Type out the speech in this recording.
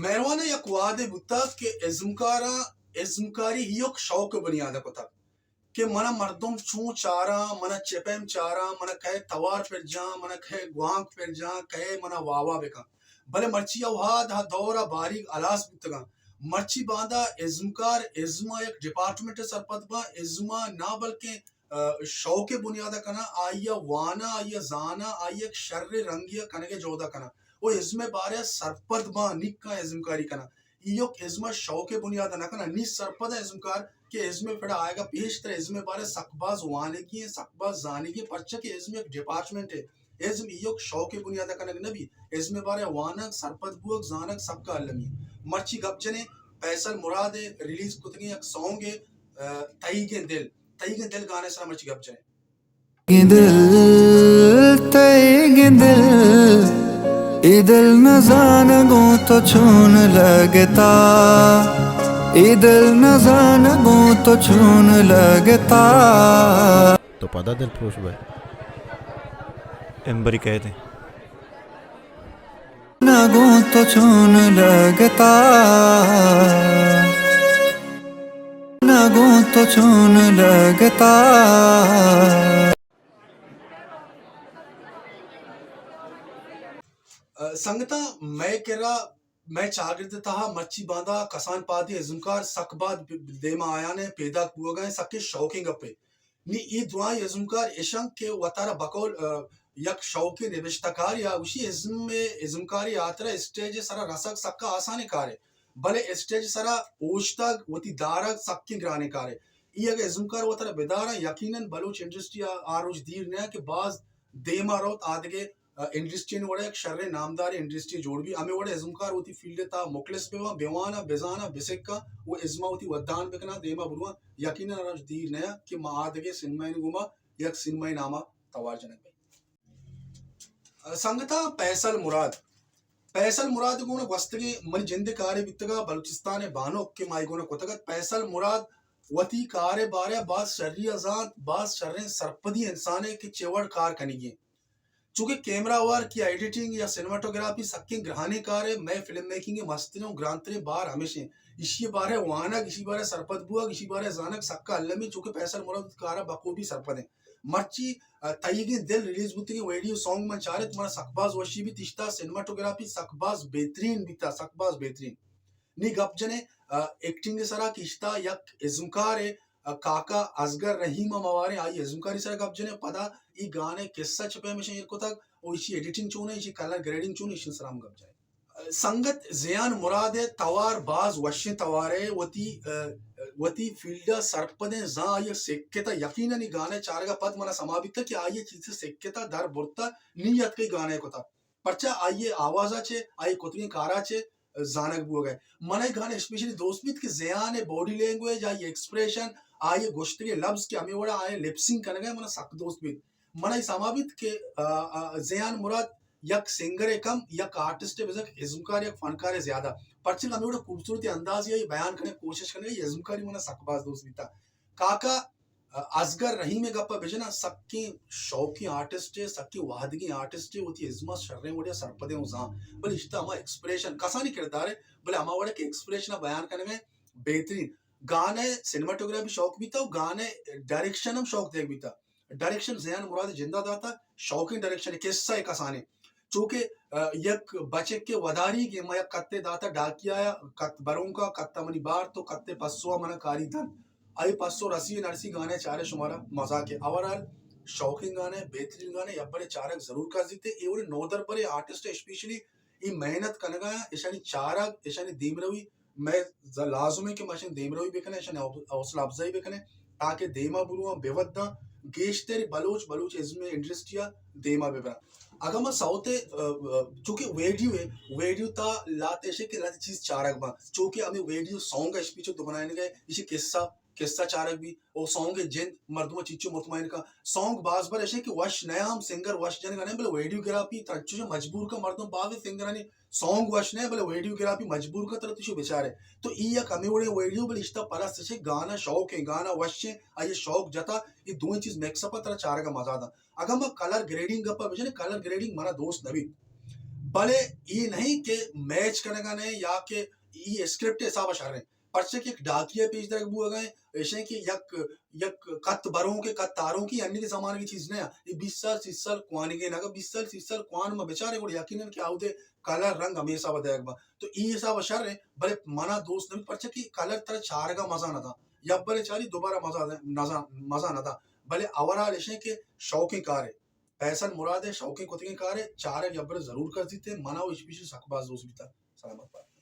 مہروان ءَ یک وہدے بوتگ کہ ازمکاراں ازمکاری ایوک شوق ءِ بنیاد ءَ کتگ کہ منا مردم چون چاراں، منا چہ پیم چاراں، منا کئے توار پر جاں، منا کئے گوانک پر جاں، کئے منا واہ واہ بکن۔ بلے مرچی آ وہد آ دور ءَ باریگ ہلاس بوتگاں۔ مرچی باندا ازمکار ازم ءِ یک ڈیپارٹمنٹ ءَ سرپد باں، ازم ءَ نہ بلکیں، آ، شوق ءِ بنیاد ءَ کناں، آئی ءَ واناں، آئی ءَ زاناں، آئی ءَ یک شریں رنگے ءَ کنگ ءِ جہد ءَ کناں۔ او ازم ءِ بارہ ءَ سرپد باں، نی کاں ازمکاری کناں۔ ایوک ازم ءَ شوق ءِ بنیاد ءَ نہ کناں، نی سرپد ءَ ازمکار کہ ازم ءِ پڑ ءَ آیگ ءَ پیش تر ازم ءِ بارہ ءَ سک باز وانگی ایں، سک باز زانگی ایں، پرچا کہ ازم یک ڈیپارٹمنٹ ءِ۔ ازم ایوک شوق ءِ بنیاد ءَ کنگ نہ بی، ازم ءِ بارہ ءَ وانگ، سرپد بوگ، زانگ سک ءَ المی۔ مرچی گپ جنیں فیصل مراد ءِ ریلیز کتگیں یک سانگ ءِ، آ، تئیگیں دل، تئیگیں دل گانے ءِ سرا مرچی گپ جنیں۔ دل، تئیگیں دل، اے دل نزاناں گوں تو چون لگتا، اے دل نزاناں گوں تو چون لگتا۔ تو پدا دلپروش بئے۔ امبری کئیت ایں۔ نہ گوں تو چون لگتا، نہ گوں تو چون لگتا۔ سنگتاں، مئے کرا، مئے چاگرد ءِ تہا مرچی باندا کسان پادیں ازمکار سک باز دیما آیان ءَ پیداک بوگ ءَ ایں، سکیں شوقیں گپے۔ نی اے درائیں ازمکار اشاں کہ وتارا بقول، آ، یک شوقیں نبشتہ کار یا گوشی ازم، ازمکاری ہاترا اسٹیج ءِ سرا رسگ سکا آسانیں کارے، بلے اسٹیج ءِ سرا اوشتگ، وتی دارگ سکیں گرانیں کارے۔ اے اگہ ازمکار وتارا بداراں، یقیناً بلوچ انڈسٹری آ، آ روچ دیر نہ کہ باز دیما روت، آدگہ، آ، انڈسٹری وڑا یک شریں نامداریں انڈسٹری جوڑ بی۔ ہمے وڑا ازمکار وتی فیلڈ ءِ تہا مخلص بباں، بواناں، بزاناں، بسکاں و ازما وتی ودان بکناں، دیما برواں۔ یقیناً آ روچ دیر نہ کہ ما آدگہ سینما ءِ گوما یک سینمائی ناما توار جنگ بئیں۔ سنگتاں، فیصل مراد، فیصل مراد گون گوستگیں منی جند ءِ کارے بیتگا، بلوچستان ءِ بانک کہ مائی گون کتگ ات۔ فیصل مراد وتی کار ءِ بارہ ءَ باز شری ءَ زانت، باز شریں سرپدی انسانے کہ چہ وڑ کار کنگی انت۔ چونکہ کیمرہ ورک یا ایڈیٹنگ یا سینماٹوگرافی سکیں گرانیں کارے، مئے فلم میکنگ ءِ مستریں و گرانتریں بار ہمیش انت۔ ایشی ءِ بارہ ءَ وانگ، ایشی ءِ بارہ ءَ سرپد بوگ، ایشی ءِ بارہ ءَ زانگ سکا المی، چونکہ فیصل مراد وتی کار ءَ بخوبی سرپد انت۔ مرچی، آ، تئیگیں دل ریلیز بوتگیں ویڈیو سانگ من چارت، منا سک باز وشی بیت، اشتا سینماٹوگرافی سک باز بہترین بیتا، سک باز بہترین۔ نی گپ جنیں، آ، ایکٹنگ ءِ سرا کہ اشتا یک ازمکارے، آ، کاکا اصغر رحیم ءَ مواریں، آئی ازمکاری سرا گپ جنیں، پدا ای گانے قصہ چہ پیم اشاں ایر کتگ و ایشی ایڈیٹنگ چون ہے، ایشی کلر گریڈنگ چون ہے، ایشی سرا ہم گپ جنیں۔ سنگت زیان مراد ءِ توار باز وشیں توارے، وتی، آ، وتی فیلڈ ءَ سرپدیں، زاں آئی ءَ سکتا، یقیناً ای گانے چارگ ءَ پد منا سما بیتا کہ آئی ءَ چیزے سکتا، در برتا، نی اتکئی گانے کتا۔ پرچا آئی ءِ آواز ءَ چہ، آئی ءِ کتگیں کار ءَ چہ زانگ بوگ ءَ۔ من ءَ گانے اسپیشلی دوست بیت کہ زیان ءِ باڈی لینگویج، آئی ءِ ایکسپریشن، آئی ءِ گوشتگیں لبز کہ ہمے وڑا آئی ءِ لپ سنک کنگ ءَ من ءَ سک دوست بیت۔ من ءَ سما بیت کہ، آ، آ، زیان مراد یک سنگر ءِ کم، یک آرٹسٹ ءِ بزگ، ازمکار یک فنکار ءِ زیادہ۔ پرچہ ہمے وڑا خوبصورتی اندازی آئی بیان کنگ ءِ کوشش کنگ ءَ، ازمکاری من ءَ سک باز دوست بیتا۔ کاکا اصغر رحیم ءِ گپ ءَ بجناں، سکیں شوقیں آرٹسٹے، سکیں وہدگیں آرٹسٹے، وتی ازم ءَ شریں وڑے ءَ سرپدیں و زان، بلے اشتا ہما ایکسپریشن، کسانیں کردارے، بلے ہما وڑے کہ ایکسپریشن ءَ بیان کنگ ءَ بہترین۔ گانے سینماٹوگرافی شوق بیتا و گانے ڈائریکشن ہم شوق دیگ بیتا۔ ڈائریکشن زیان مراد جندا داتا، شوقیں ڈائریکشن، قصہ ءِ کسانیں۔ چو کہ، آ، یک بچکے وداری کہ ما یک کتے داتا ڈاکیا ءَ، کت بروکا، کتا منی بارت و کتے پسو ءَ منا کاری دنت۔ آئی پسو رسی نرسی گانے چارے شمارا مزاق ءَ۔ اوورآل شوقیں گانے، بہترین گانے، یک برے چارگ ضرور کزیتے۔ اے وڑیں نودربریں آرٹسٹ اسپیشلی ای محنت کنگا، اشانی چارگ، اشانی دیمروی مئے ز-، لازم ہے کہ ما اشانی دیمروی بکنیں، اشانی حو-، حوصلہ افزائی بکنیں تاکہ دیما برواں، بوداں، گیشتر بلوچ، بلوچ ازم انڈسٹری ءَ دیما ببراں۔ اگاں ما ساؤتھ ءَ، آ، آ، چونکہ ویڈیو ہے، ویڈیو تا لہتے اشے کہ لہتے چیز چارگ باں، چونکہ ہمیں ویڈیو سانگ اش پیچھو دگنائنگ ہے، اسی قصہ، قصہ چارگ بھی، او سانگ جند مردم چیچو مطمئن کا۔ سانگ باز بر اشے کہ وش نیا ہم سنگر وش جنگ نے، بلے ویڈیو گرافی ترچو مجبور کا مردم باز سنگرانی سانگ وش نہ، بلے ویڈیو گرافی مجبور کا ترا تشو بچارے۔ تو ای یک ہمے وڑیں ویڈیو، بلے اشتا پلس چے گانا شوق ہے، گانا وش ہے، آئی شوق جتا، ای دوئیں چیز میکس اپ ترا چارگا مزہ دا۔ اگاں ما کلر گریڈنگ گپا بجنے، کلر گریڈنگ منا دوست نبی۔ بلے اے نہ ایں کہ میچ کنگ ءَ نہ ایں یا کہ اے اسکرپٹ ءِ حساب ءَ شر ایں، پرچہ کہ یک ڈاکی ءِ پیش دارگ بوگ ءَ ایں، ایش ایں کہ یک، یک کت بروکے، کت تاروکے، انیگیں زمانگی چیز نہ ایں۔ اے بیست سال، سی سال کوانگیں، اگاں بیست سال، سی سال کوان ما بچاریں، گڑا یقیناً کہ آ اود ءِ کلر، رنگ ہمے حساب ءَ دئیگ باں۔ تو اے حساب ءَ شر ایں، بلے منا دوست نہ بیت، پرچہ کہ کلر ترا چارگ ءَ مزہ نہ داں، یک برے چاری، دوبارہ مزہ، مزہ نہ داں۔ بلے اوورآل ایش ایں کہ شوقیں کارے، فیصل مراد ءِ شوقیں کتگیں کارے، چارگ یک برے ضرور کر دیتے، منا و ایش پیش سک باز دوست بیتا۔ سلامت بات۔